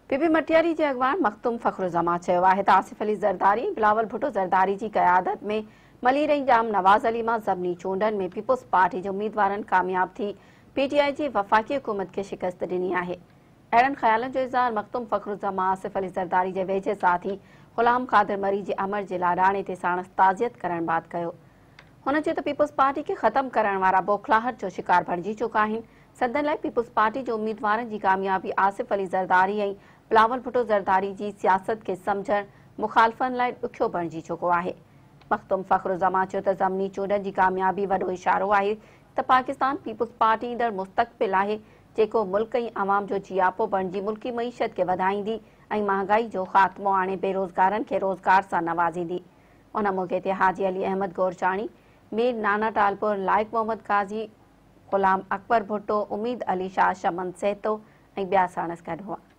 P P Matiari جي اڳواڻ مخدوم فخرالزمان چيو آهي ته آصف علي زرداري ۽ بلاول ڀٽو زرداري جي قيادت ۾ ملير ۽ ڄام نواز علي مان ضمني چونڊن ۾ پيپلز پارٽي جي اميدوارن ڪامياب ٿي پي ٽي آء جي وفاقي حڪومت کي شڪست ڏني آهي. اهڙن خيالن جو اظهار مخدوم فخرالزمان آصف علي زرداري جي ويجهي ساٿي غلام قادر مري جي امڙ جي لاڏاڻي تي ساڻس تعزيت ڪرڻ بعد ڪيو. هن چيو ته پيپلز پارٽي کي ختم ڪرڻ وارا بوکلاهٽ جو شڪار بڻجي چڪا آهن، سندن لاء پيپلز پارٽي جي اميدوارن جي ڪاميابي آصف علي زرداري ۽ بلاول ڀٽو زرداري جي سياست کي سمجهڻ مخالفن لاء ڏکيو بڻجي چڪو آهي. مخدوم فخر الزمان چيو ته ضمني چونڊن جي ڪاميابي وڏو اشارو آهي ته پاڪستان پيپلز پارٽي ايندڙ مستقبل آهي جيڪو ملڪ ۽ عوام جو جياپو بڻجي ملڪي معيشت کي وڌائيندي ۽ مهانگائي جو خاتمو آڻي بيروزگارن کي روزگار سان نوازيندي. ان موقعي تي حاجي علي احمد گورچاڻي، مير نانا ٽالپر، لائق محمد قاضي، غلام اڪبر ڀٽو، اميد علي شاهه، شمن سهتو ۽ ٻيا ساڻس گڏ هئا.